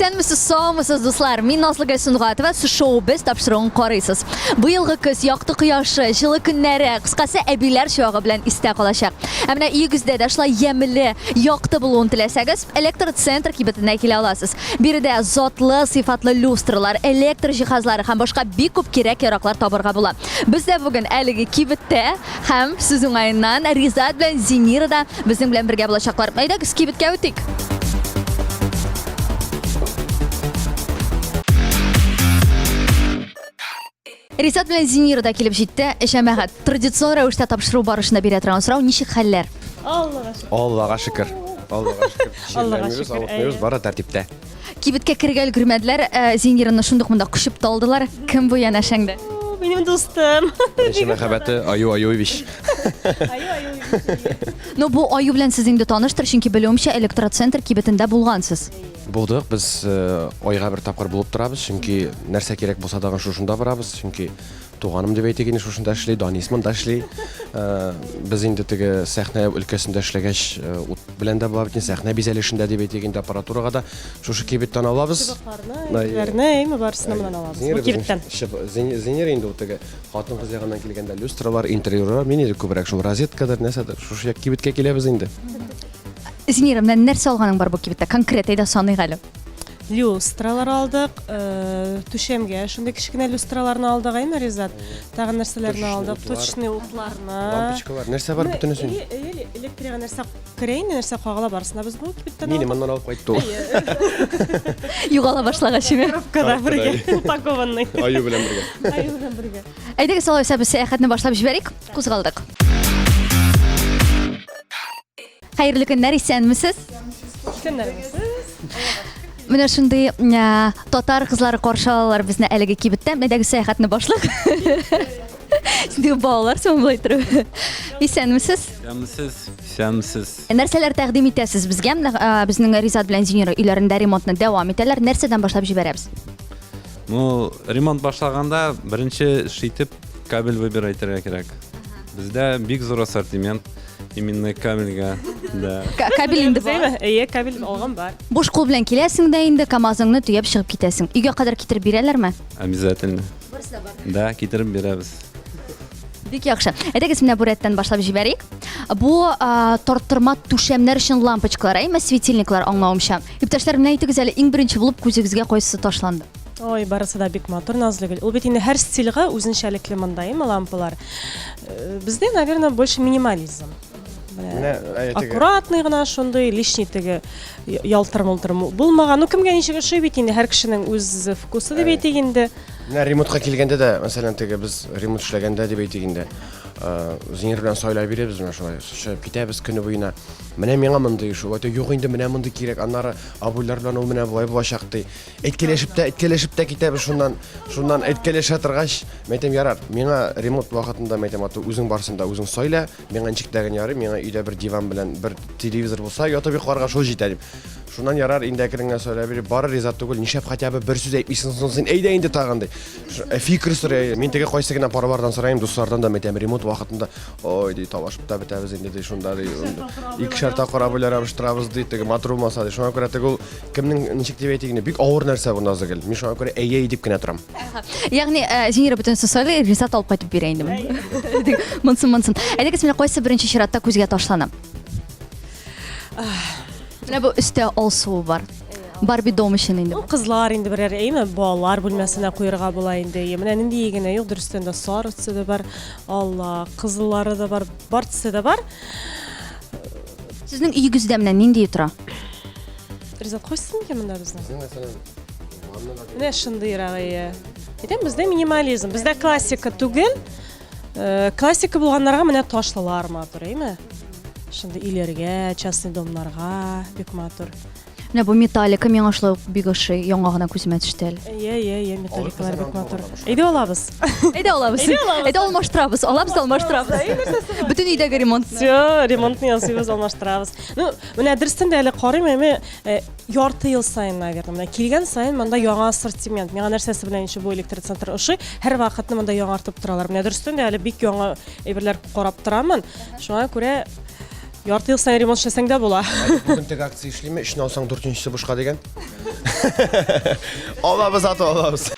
Исәнмесез, саумысыз, дуслар. Мин Назлыгөл Сөнгатова, сез шоу без тапшыруын карыйсыз. Быелгы көз якты кояшы, җылы көннәре, кыскасы әбиләр чуагы белән истә калачак. Ә менә өегездә дә шулай ямьле, якты булуын теләсәгез, Электроцентр кибетенә килә аласыз. Биредә затлы, сыйфатлы люстралар, электр җиһазлары һәм башка бик күп кирәк-яраклар табарга була. Без дә бүген әлеге кибеттә һәм сүз уңаеннан Ризат белән Зинира да безнең белән бергә булачаклар. Әйдәгез, кибеткә үтик. Ризат белән Зинира да килеп җитте. Җәмәгать, традицион рәвештә тапшыру барышында бирә торган сорау, ничек хәлләр? Аллага шөкер. Аллага шөкер. Аллага шөкер. Аллага Чирләмибез, шөкер, авыртмыйбыз, әйе. бары тәртиптә. Кибеткә керергә өлгермәделәр, ә, Зинираны шундук монда кочып та алдылар. Кем бу янәшәңдә? О, Минем дустым. Беренче мәхәббәте Аю Аюевич. Аю, аю, аю. Ну, бу аю белән сез инде таныштыр, чөнки белүемчә, Электроцентр кибетендә булгансыз. Булдык, без э, айга бер тапкыр булып торабыз, чөнки нәрсә кирәк булса тагын шушында барабыз, чөнки Туганым дип әйтик инде, шушында эшли, Данис монда эшли. Э, без инде теге сәхнә өлкәсендә эшләгәч, э, ут белән дә була бит, сәхнә бизәлешендә дип әйтик инде, аппаратурага да шушы кибеттән алабыз. Чыбыкларны, әйберләрне, әйме барысын моннан алабыз. Бу кибеттән. Зинир инде ул теге хатын-кыз ягыннан килгәндә люстралар, интерьерлар, мин инде күбрәк шул розеткадыр, нәрсәдер, шушы як кибеткә киләбез инде. Зинира, менә нәрсә алганың бар бу кибеттә? Конкрет әйдә саныйк әле. Люстралар алдык, э, түшәмгә шундый кечкенә люстраларны алдык, әйме, Ризат? Тагын нәрсәләрне алдык? Точечный утларны. Лампочкалар, нәрсә бар бөтенесен? Әйе, электрика нәрсә керә инде, нәрсә кагыла барысына без бу кибеттән Мине моннан алып кайтты ул. Югала башлагач, әйме? Коробкада бергә, упакованный. Аю белән бергә. Аю белән бергә. Әйдәгез, алайса без сәяхәтне башлап җибәрик. Кузгалдык. Хәерле көннәр, исәнмесез. Исәннәрмесез. Менә шундый э, татар кызлары каршы алалар безне әлеге кибеттә. Әйдәгез сәяхәтне башлык. Шундый балалар соң болай торып. Исәнмесез. Исәнмесез, исәнмесез. Нәрсәләр тәкъдим итәсез безгә? Менә, э, Безнең Ризат белән Зинира өйләрендә ремонтны дәвам итәләр. Нәрсәдән башлап җибәрәбез? Ну, ремонт башлаганда беренче эш итеп кабель выбирать итәргә кирәк. Бездә бик зур ассортимент. Именно кабельгә, да. Кабель инде бар. Әйе, кабель алган бар. Буш кул белән киләсең дә инде, КАМАЗыңны төяп чыгып китәсең. Өйгә кадәр китереп бирәләрме? Обязательно. Барысы да бар. Да, китереп бирәбез. Бик яхшы. Әйдәгез менә бу рәттән башлап җибәрик. Бу тарттырма түшәмнәр өчен лампочкалар, әйме, светильниклар аңлавымча. Иптәшләр, менә әйтегез әле, иң беренче булып күзегезгә кайсысы ташланды? Ой, барысы да бик матур, Назлыгөл. Ул бит инде һәр стильгә үзенчәлекле монда, әйме, лампалар. Э, бездә, наверное, больше минимализм. Менә э, аккуратный гына шундый, лишний теге ялтыр-мылтыр булмаган. Ну, кемгә ничек ошый бит инде, һәр кешенең үз вкусы дип әйтик инде. Менә ремонтка килгәндә дә, мәсәлән, теге без ремонт эшләгәндә дип әйтик инде, э, Зинир белән сайлай бирәбез менә шулай, чыгып китәбез көне буена. Менә миңа мондый шул, әйтә, юк инде менә мондый кирәк, аннары обойлар белән ул менә болай булачак ди. Әйткәләшеп тә, әйткәләшеп тә китәбез шуннан. Шуннан әйткәләшә торгач, мин әйтәм, ярар, миңа ремонт вакытында, мин әйтәм, ату үзең барсын да үзең сайла, миңа ничек тә генә ярый, миңа өйдә бер диван белән бер телевизор булса, ятып йокларга шул җитә дип. Шуннан ярар, инде әкрен генә сайлап биреп, бары риза түгел, нишләп хотя бы бер сүз әйтмисең соң син, әйдә инде тагын ди. Э, фикер сорый, мин теге кайсы генә парлардан сорыйм, дуслардан да, мин әйтәм, ремонт вакытында, ой, ди, талашып та бетәбез инде, ди, шунда, ди, икешәр тапкыр обойлар ябыштырабыз, ди, теге матур булмаса, ди. Шуңа күрә теге ул Кемнең ничек дип әйтик инде, бик авыр нәрсә бу Назыгөл. Мин шуңа күрә әйе дип кенә торам. Ягъни, э, Зинира бөтенесен сайлый, Ризат алып кайтып бирә инде. Монсын, монсын. Әйдәгез, менә кайсы беренче чиратта күзгә ташлана? Менә бу өстә алсуы бар. Барби дом өчен инде. Ну, кызлар инде берәр, әйме, балалар бүлмәсенә куерга була инде. Менә нинди генә юк, дөрестән дә сары төсе дә бар, алла, кызыллары да бар, бар төсе дә бар. Сезнең өегездә менә нинди тора? Ризат, кайсы микән монда безнең? Безнең мәсәлән, Менә шундыйрак ие. Әйтәм, бездә минимализм, бездә классика түгел. Э, классика булганнарга менә ташлылар матур, әйме? Шундый өйләргә, частный домнарга бик матур. Менә бу металлика миңа шулай ук бик ошый, яңа гына күземә төште әле. Иә, иә, иә, металликалар бик матур. Әйдә алабыз. Әйдә алабыз. Әйдә алмаштырабыз. Алабыз да алмаштырабыз. Бөтен өйдәге ремонт. Все, ремонтны ясыйбыз, алмаштырабыз. Ну, менә дөрестән дә әле карыйм, әмма э, ярты ел саен, наверное, менә килгән саен монда яңа ассортимент. Миңа нәрсәсе белән еще бу электроцентр ошый, һәр вакытны монда яңартып торалар. Менә дөрестән дә әле бик яңа әйберләр карап торамын. Шуңа күрә Ярты ел саен ремонт эшләсәң дә була. Бүген теге акция эшлиме? Өчне алсаң, дүртенчесе бушка дигән. Алабыз, аты алабыз.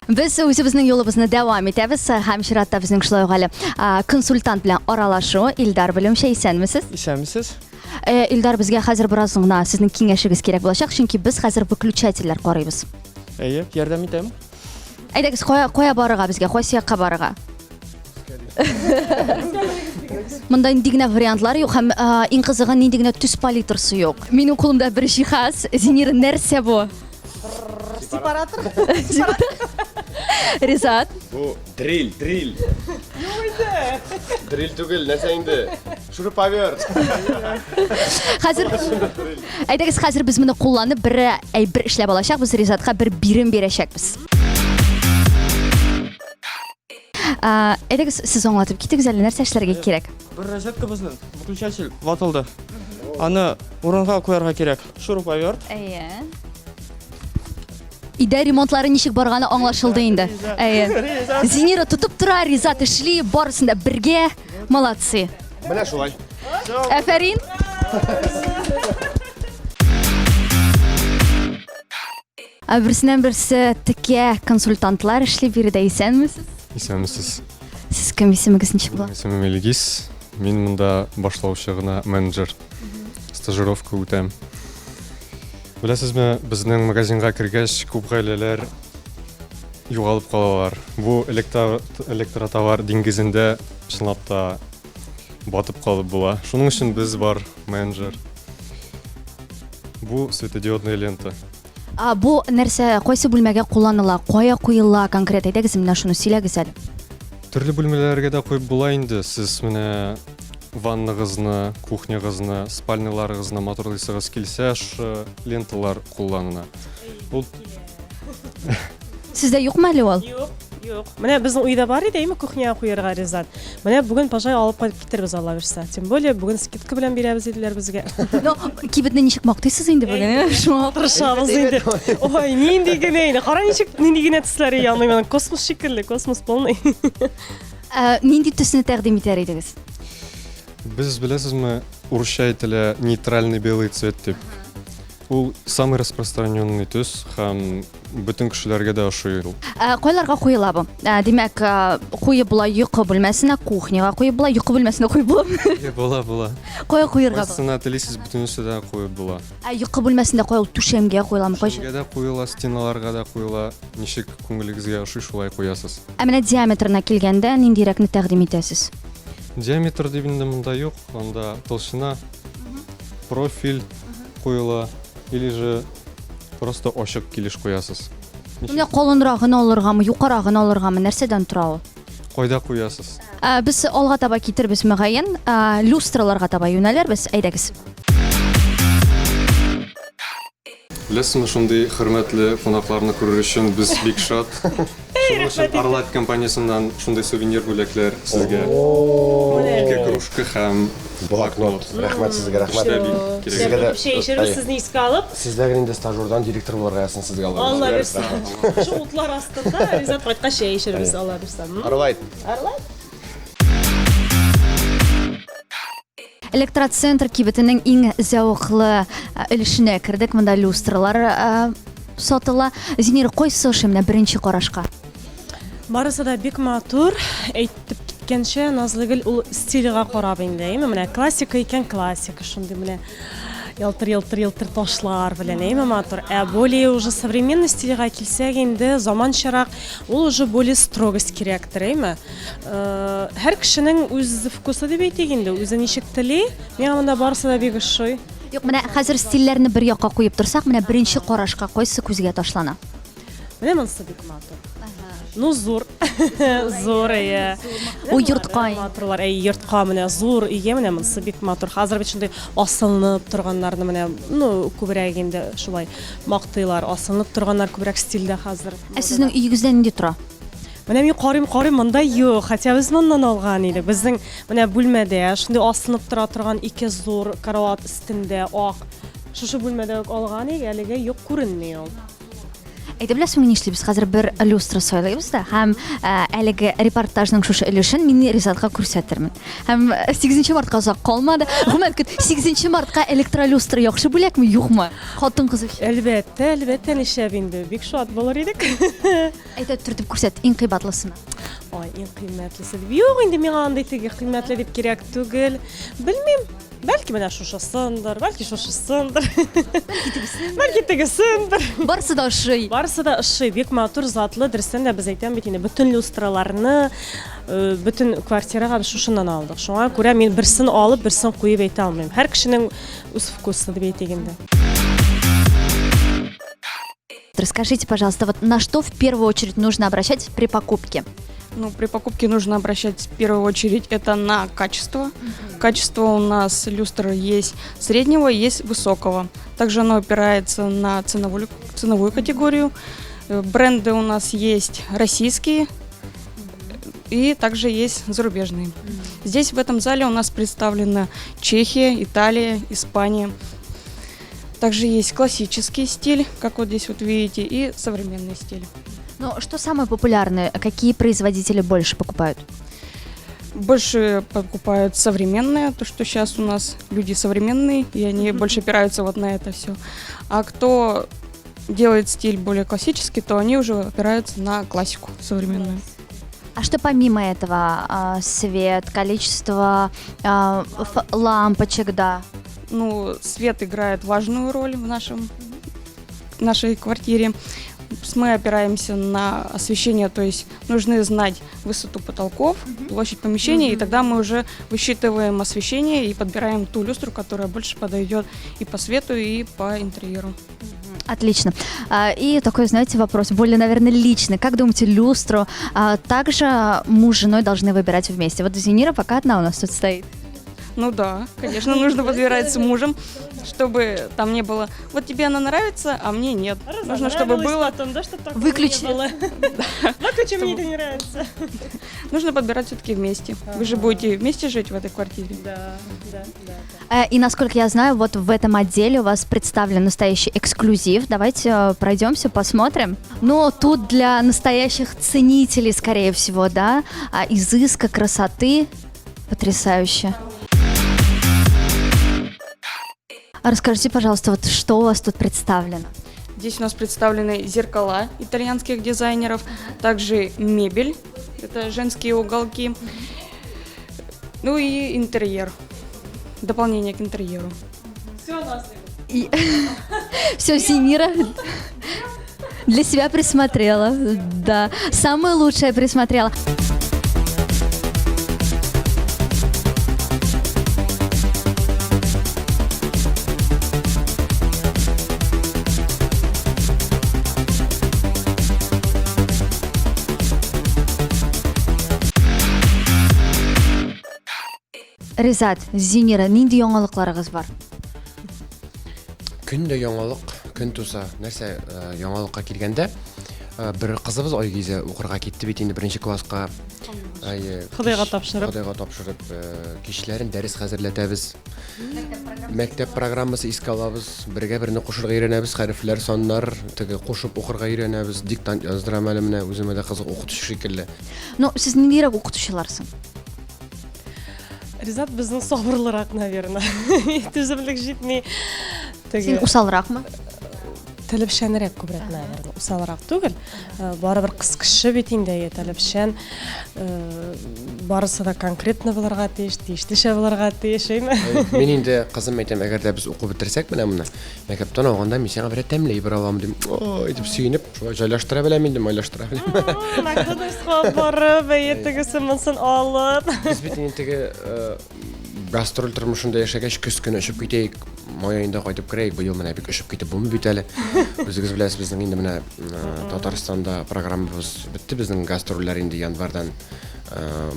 Без үзебезнең юлыбызны дәвам итәбез һәм чиратта безнең шулай ук әле консультант белән аралашу. Илдар белемчә, исәнмесез? Исәнмесез. Э, Илдар, безгә хәзер бераз гына сезнең киңәшегез кирәк булачак, чөнки без хәзер выключательләр карыйбыз. Әйе, ярдәм итәм. Әйдәгез, кая кая барырга безгә, кайсы якка барырга? Монда нинди генә вариантлар юк һәм иң кызыгы нинди генә төс палитрасы юк. Минем кулымда бер җиһаз. Зинира, нәрсә бу? Сепаратор. Ризат. Бу дриль, дриль. Юк инде. Дриль түгел, нәрсә инде? Шуруповерт. Хәзер Әйдәгез, хәзер без моны кулланып бер әйбер эшләп алачакбыз, Ризатка бер бирем бирәчәкбез. Әйдәгез, сез аңлатып китегез әле, нәрсә эшләргә кирәк? Бер розеткабызның выключатель ватылды. Аны урынга куярга кирәк. Шуруповерт. Әйе. Өйдә ремонтлары ничек барганы аңлашылды инде. Әйе. Зинира тотып тора, Ризат эшли, барысын да бергә. Молодцы. Менә шулай. Әфәрин. Ә берсеннән берсе текә консультантлар эшли биредә. Исәнмесез? Исәнмесез. Сез кем, исемегез ничек була? Минем исемем Илгиз. Мин монда башлаучы гына менеджер. Стажировка үтәм. Беләсезме, безнең магазинга кергәч, күп гаиләләр югалып калалар. Бу электротовар диңгезендә чынлап та батып калып була. Шуның өчен без бар менеджер. Бу светодиодная лента. А, бу нәрсә кайсы бүлмәгә кулланыла, кая куела конкрет? Әйдәгез, менә шуны сөйләгез әле. Төрле бүлмәләргә дә куеп була инде. Сез менә ванныгызны, кухнягызны, спальняларыгызны матурлыйсыгыз килсә, шушы ленталар кулланыла. Ул Сездә юкмы әле ул? Юк, юк. Менә безнең өйдә бар иде, әйме кухняга куярга Ризат. Менә бүген пожалуй алып кайтып китербез Алла бирсә. Тем более бүген скидка белән бирәбез диделәр безгә. Ну, кибетне ничек мактыйсыз инде бүген, э? Шуңа тырышабыз инде. Ой, нинди генә инде. Кара ничек нинди генә төсләре яный моның. Космос шикелле, космос полный. Ә, нинди төсне тәкъдим итәр идегез? Без беләсезме, урысча әйтелә нейтральный белый цвет дип. Ул самый распространенный төс һәм бөтен кешеләргә дә ошый ул. Ә, кайларга куела бу? Ә, димәк, ә, куеп була йокы бүлмәсенә, кухняга куеп була, йокы бүлмәсенә куеп була. Була, була. Кая куерга була? Кайсына телисез, бөтенесе дә куеп була. Ә йокы бүлмәсендә кая ул түшәмгә куеламы? Кайчан? Түшәмгә дә куела, стеналарга да куела. Ничек күңелегезгә ошый, шулай куясыз. Ә менә диаметрына килгәндә, ниндирәкне тәкъдим итәсез? Диаметр дип инде монда юк, анда толщина, профиль куела или же просто ачык килеш куясыз. Менә калынрагын алыргамы, юкарагын алыргамы, нәрсәдән тора ул? Кайда куясыз? Ә, без алга таба китербез мөгаен, ә, люстраларга таба юнәлербез. Әйдәгез. Беләсезме, шундый хөрмәтле кунакларны күрер өчен без бик шат. Шуның өчен Арлайт компаниясеннән шундый сувенир бүләкләр сезгә. Ике кружка һәм блокнот. Рәхмәт сезгә, рәхмәт. Эштә бик кирәк. Сезгә дә Чәй эчәрбез сезне искә алып. Сездә генә инде стажердан директор булырга язсын сезгә Алла Алла бирсен. Шул утлар астында Ризат кайткач чәй эчәрбез, Алла бирсә. Арлайт. Арлайт. Электроцентр кибетенең иң зәвыклы э, өлешенә кердек. Монда люстралар э, сатыла. Зинира, кайсы ошый менә беренче карашка? Барысы да бик матур. Әйтеп киткәнчә, Назлыгөл ул стильгә карап инде, әйме? Менә классика икән, классика шундый менә ялтыр-ялтыр-ялтыр ташлар белән, әйме матур. Ә более уже современный стильгә килсәк инде, заманчарак, ул уже более строгость кирәктер, әйме? Э, һәр кешенең үз вкусы дип әйтик инде, үзе ничек тели. Миңа монда барысы да бик ошый. Юк, менә хәзер стильләрне бер якка куеп торсак, менә беренче карашка кайсы күзгә ташлана? Менә монысы бик матур. Ну, зур. Зур, әйе. Ул йортка. Матурлар, әйе, йортка менә зур өйгә менә монысы бик матур. Хәзер бит шундый асылынып торганнарны менә, ну, күбрәк инде шулай мактыйлар. Асылынып торганнар күбрәк стильдә хәзер. Ә сезнең өегездә нинди тора? Менә мин карыйм, карыйм, монда юк. Хотя без моннан алган идек. Безнең менә бүлмәдә шундый асылынып тора торган ике зур карават өстендә ак. Шушы бүлмәдә үк алган идек, әлегә юк күренми ул. Әйдә, беләсеңме, нишлибез? Хәзер бер люстра сайлыйбыз да һәм ә, әлеге репортажның шушы өлешен мин Ризатка күрсәтермен. Һәм 8 мартка озак калмады. Гомумән, көт, 8 мартка электролюстра яхшы бүләкме, юкмы? Хатын-кыз өчен. Әлбәттә, әлбәттә, нишләп инде? Бик шат булыр идек. Әйдә, төртеп күрсәт, иң кыйбатлысына. Ай, иң кыйммәтлесе дип. Юк, инде миңа андый теге кыйммәтле дип кирәк түгел. Белмим. Бәлки менә шушысындыр, бәлки шушысындыр. Бәлки тегесендер. Бәлки тегесендер. Барысы да ошый. Барысы да ошый, бик матур, затлы. Дөрестән дә без әйтәм бит инде, бөтен люстраларны, э, бөтен квартирага без шушыннан алдык. Шуңа күрә мин берсен алып, берсен куеп әйтә алмыйм. Һәр кешенең үз вкусы дип әйтик инде. Расскажите, пожалуйста, вот на что в первую очередь нужно обращать при покупке? Ну, при покупке нужно обращать в первую очередь это на качество. Качество у нас люстр есть среднего, есть высокого. Также оно опирается на ценовую, ценовую категорию. Бренды у нас есть российские и также есть зарубежные. Здесь в этом зале у нас представлена Чехия, Италия, Испания. Также есть классический стиль, как вот здесь вот видите, и современный стиль. Ну, что самое популярное? Какие производители больше покупают? Больше покупают современное, то, что сейчас у нас люди современные, и они больше опираются вот на это все. А кто делает стиль более классический, то они уже опираются на классику современную. А что помимо этого? Свет, количество лампочек, да. Ну, свет играет важную роль в нашей квартире. Мы опираемся на освещение, то есть нужно знать высоту потолков, площадь помещения, и тогда мы уже высчитываем освещение и подбираем ту люстру, которая больше подойдет и по свету, и по интерьеру. Отлично. И такой, знаете, вопрос, более, наверное, личный. Как думаете, люстру также муж с женой должны выбирать вместе? Вот Зенира пока одна у нас тут стоит. Ну да, конечно, нужно подбирать с мужем, чтобы там не было, вот тебе она нравится, а мне нет. Нужно, чтобы было... Потом, да, чтобы такого Выключи. не было. Выключи, мне это не нравится. Нужно подбирать все-таки вместе. Вы же будете вместе жить в этой квартире. Да. И насколько я знаю, вот в этом отделе у вас представлен настоящий эксклюзив. Давайте пройдемся, посмотрим. Но тут для настоящих ценителей, скорее всего, да, изыска, красоты. Потрясающе. А расскажите, пожалуйста, вот что у вас тут представлено? Здесь у нас представлены зеркала итальянских дизайнеров, также мебель, это женские уголки, ну и интерьер, дополнение к интерьеру. Все у нас. Все, Зинира для себя присмотрела, да, самое лучшее присмотрела. Ризат, Зинира, нинди яңалыкларыгыз бар? Көн дә яңалык, көн туса, нәрсә яңалыкка килгәндә, бер кызыбыз Айгизә укырга китте бит инде беренче класска. Әйе, Ходайга тапшырып. Ходайга тапшырып, кичләрен дәрес хәзерләтәбез. Мәктәп программасы искә алабыз, бергә берне кушырга өйрәнәбез, хәрефләр, саннар, теге кушып укырга өйрәнәбез, диктант яздырам әле менә, үземә дә кызык укытучы шикелле. Ну, сез ниндирәк укытучыларсың? Ризат безнең сабырлырак, наверное. Түземлек җитми. Син усалракмы? Таләпчәнрәк күбрәк, наверное. Усалрак түгел. Барыбер кыз кеше бит инде, әйе, таләпчән. Барысы да конкретно булырга тиеш, тиешлечә булырга тиеш, әйме? Мин инде кызым әйтәм, әгәр дә без укып бетерсәк менә моны, мәктәптән алганда мин сиңа берәр тәмле әйбер алам дим. Ой, дип сөенеп, шулай җайлаштыра беләм инде, майлаштыра беләм. Макдональдска барып, әйе, тегесе монысын алып. Без бит инде теге гастроль тормышында яшәгәч, көз көне очып китәйек, май аенда кайтып керәйек. Быел менә бик очып китеп булмый бит әле. Үзегез беләсез, безнең инде менә Татарстанда программабыз бетте, безнең гастрольләр инде январьдан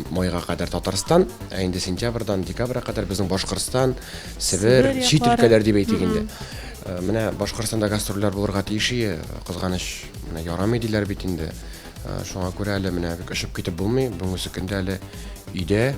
майга кадәр Татарстан, ә инде сентябрьдан декабрьгә кадәр безнең Башкортстан, Себер, чит өлкәләр дип әйтик инде. Менә Башкортстанда гастрольләр булырга тиеш ие, кызганыч, менә ярамый диләр бит инде. Шуңа күрә әле менә бик очып китеп булмый. Бүгенге көндә әле өйдә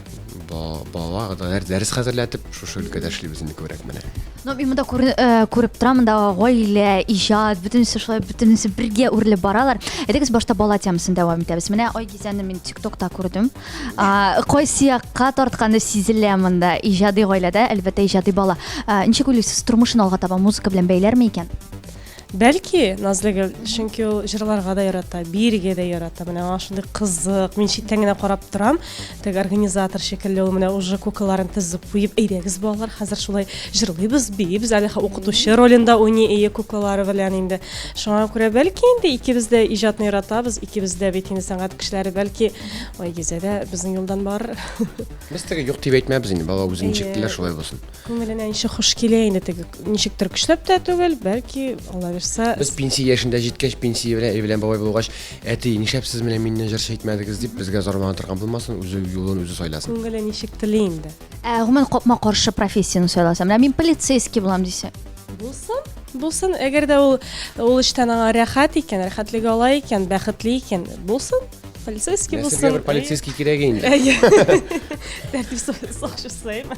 бала дәрес хәзерләтеп, шушы өлкәдә эшлибез инде күбрәк менә. Ну, мин монда э, күреп торам, монда гаилә, иҗат, бөтенесе шулай, бөтенесе бергә үрелеп баралар. Әйдәгез башта бала темасын дәвам итәбез. Менә Айгизәне мин ТикТокта күрдем. Кайсы якка тартканы сизелә монда. Иҗади гаиләдә, әлбәттә, иҗади бала. Ничек уйлыйсыз, тормышын алга таба музыка белән бәйләрме икән? Бәлки, Назлыгөл, чөнки ул җырларга да ярата, биергә дә ярата. Менә аңа шундый кызык. Мин читтән генә карап торам. Теге организатор шикелле ул менә уже куклаларын тезеп куеп, әйдәгез балалар, хәзер шулай җырлыйбыз, биибез. Әле укытучы ролен дә уйный әйе куклалары белән инде. Шуңа күрә бәлки инде икебез дә иҗатны яратабыз, икебез дә бит инде сәнгать кешеләре, бәлки Айгизә дә безнең юлдан барыр. Без теге юк дип әйтмәбез инде, бала үзе ничек теләр, шулай булсын. Күңеленә ничек хуш килә инде теге, ничектер көчләп тә түгел, бәлки, Алла бирсә. Без пенсия яшендә җиткәч, пенсия белән әби белән бабай булгач, әти, нишләп сез менә миннән җырчы итмәдегез дип безгә зарлана торган булмасын, үзе юлын үзе сайласын. Күңеле ничек тели инде. Ә гомумән капма-каршы профессияне сайласа, менә мин полицейский булам дисә. Булсын, булсын. Әгәр дә ул ул эштән аңа рәхәт икән, рәхәтлеге ала икән, бәхетле икән, булсын. Полицейский булсын. Нәселгә бер полицейский кирәк инде. Әйе. Тәртип сакчысы, әйме?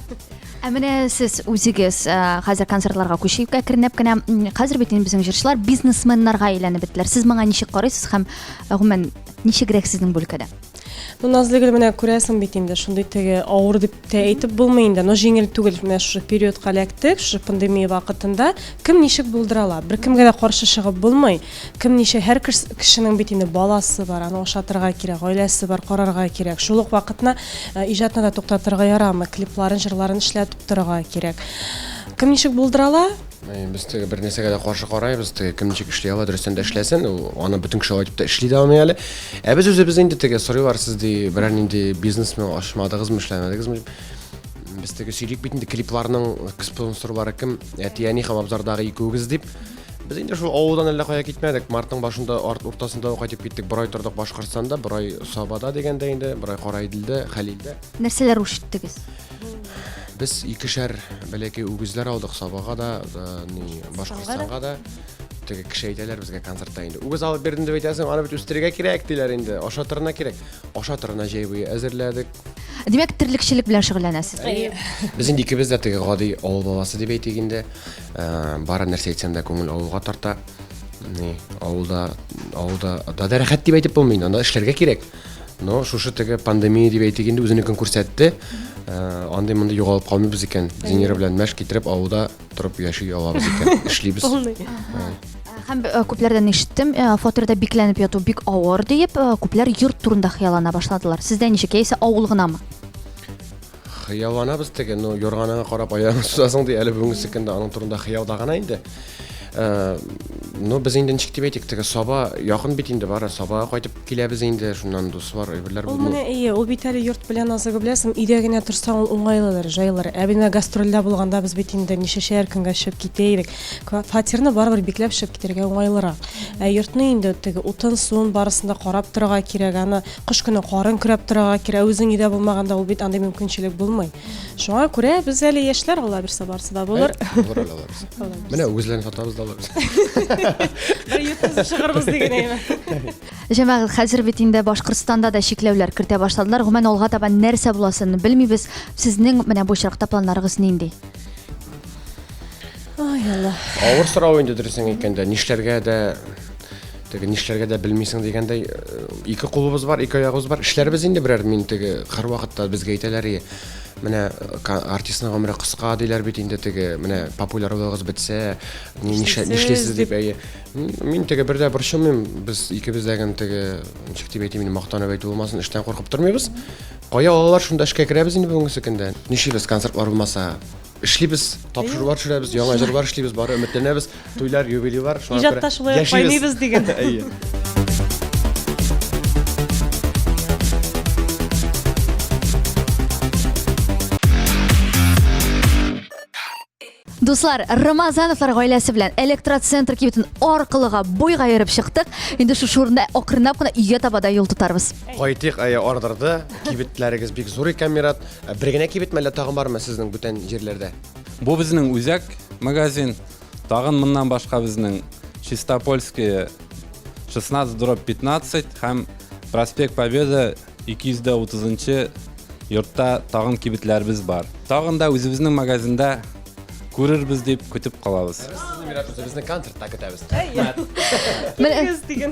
Ә менә сез үзегез э, хәзер концертларга күчеп әкренләп кенә хәзер бит инде безнең җырчылар бизнесменнарга әйләнеп беттеләр. Сез моңа ничек карыйсыз һәм э, гомумән ничегрәк сезнең бу өлкәдә? Ну, Назлыгөл, менә күрәсең бит инде, шундый теге авыр дип тә әйтеп булмый инде, но җиңел түгел. Менә шушы периодка эләктек, шушы пандемия вакытында кем ничек булдыра ала? Беркемгә дә каршы чыгып булмый. Кем ничә, һәр кешенең бит инде баласы бар, аны ашатырга кирәк, гаиләсе бар, карарга кирәк. Шул ук вакытны э, иҗатны да туктатырга ярамый, клипларын, җырларын эшләтеп торырга кирәк. Кем ничек булдыра ала? Без теге бер нәрсәгә дә каршы карайбыз, теге кем ничек эшли ала, дөрестән дә эшләсен, ул аны бөтен кеше алай дип тә эшли дә алмый әле. Ә без үзебез инде теге сорыйлар, сез ди берәр нинди бизнесны ачмадыгызмы, эшләмәдегезме дип. Без теге сөйлик бит инде клипларның спонсорлары кем, әти-әни һәм абзардагы икәүгез дип. Без инде шул авылдан әллә кая китмәдек. Мартның башында, арт уртасында ук кайтып киттек. Бер ай тордык Башкортстанда, бер ай Сабада дигәндә инде, бер ай Караиделдә, Хәлилдә. Нәрсәләр үрчеттегез? Без икешәр бәләкәй үгезләр алдык Сабага да, ни, Башкортстанга да. Теге кеше әйтәләр безгә концертта инде. Үгез алып бирдем дип әйтәсең, аны бит үстерергә кирәк диләр инде. Ашатырына кирәк. Ашатырына җәй буе әзерләдек. Димәк, терлекчелек белән шөгыльләнәсез. Без инде икебез дә теге гади авыл баласы дип әйтик инде. Э, бары нәрсә әйтсәм дә күңел авылга тарта. Ни, авылда авылда да да рәхәт дип әйтеп булмый инде, анда эшләргә кирәк. Но шушы теге пандемия дип әйтик инде үзенекен күрсәтте. Э, андый мондый югалып калмыйбыз икән. Зинира белән мәш китереп авылда торып яши алабыз икән. Эшлибез. Полный. Һәм э, күпләрдән ишеттем, э, фатирда бикләнеп яту бик авыр диеп, күпләр йорт турында хыяллана башладылар. Сездә ничек, яисә авыл гынамы? Хыялланабыз теге, ну, юрганыңа карап аягыңны сузасың ди, әле бүгенге көндә аның турында хыялда гына инде. Э, ну, без инде ничек дип әйтик, теге Саба якын бит инде бары, Сабага кайтып киләбез инде, шуннан дуслар, әйберләр. Ул менә әйе, ул бит әле йорт белән азыгы беләсең, өйдә генә торсаң ул уңайлылыр, җайлыр. Ә менә гастрольдә булганда без бит инде ничәшәр көнгә чыгып китә идек. Фатирны барыбер бикләп чыгып китәргә уңайлырак. Ә йортны инде теге утын, суын барысын да карап торырга кирәк, аны Кыш көне карын көрәп торырга кирәк, үзең өйдә булмаганда ул бит андый мөмкинчелек булмый. Шуңа күрә без әле яшьләр, Алла бирсә барысы да булыр. Булыр әле Алла бирсә. Менә үгезләрне сатабыз да Алла бирсә. Бер йөртеп чыгарбыз дигән әйме. Җәмәгать, хәзер бит инде Башкортстанда да чикләүләр кертә башладылар. Гомумән, алга таба нәрсә буласын белмибез. Сезнең менә бу очракта планнарыгыз нинди? Ай, Алла. Авыр сорау инде дөресен әйткәндә, нишләргә дә теге нишләргә дә белмисең дигәндәй, э, ике кулыбыз бар, ике аягыбыз бар, эшләрбез инде берәр. Мин теге һәрвакытта безгә әйтәләр, и, менә э, артистның гомере кыска диләр бит инде теге, менә популярлыгыгыз бетсә, нишлисез дип, әйе. Мин теге бер дә борчылмыйм, без икебез дә теге, ничек дип әйтим инде, мактанып әйтү булмасын, эштән куркып тормыйбыз. Кая алалар, шунда эшкә керәбез инде бүгенге көндә. Нишлибез, концертлар булмаса, эшлибез, тапшырулар төшерәбез, яңа җырлар эшлибез, бары өметләнәбез. Туйлар, юбилейлар, шуңа күрә Иҗатта шулай ук кайныйбыз диген. Әйе. Дуслар, Рамазановлар гаиләсе белән Электроцентр кибетен аркылыга буйга йөреп чыктык. Инде шушы урында акрынлап кына өйгә таба да юл тотарбыз. Кайтыйк, әйе, ардырды. Кибетләрегез бик зур икән, Мират. Ә бер генә кибетме әллә тагын бармы сезнең бүтән җирләрдә? Бу безнең үзәк магазин. Тагын моннан башка безнең Чистопольская 16/15 һәм Проспект Победы 230 йортта тагын кибетләребез бар. Тагын да үзебезнең магазинда Күрербез дип көтеп калабыз. Ә без сезне Мират үзебезнең концертта көтәбез. Менә,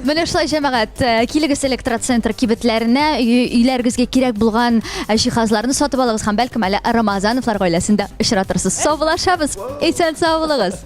менә шулай җәмәгать, э, килегез электроцентр кибетләренә, өйләрегезгә кирәк булган э, җиһазларны сатып алыгыз һәм бәлкем әле Рамазановлар гаиләсен дә очратырсыз. Саубуллашабыз. Исән сау булыгыз.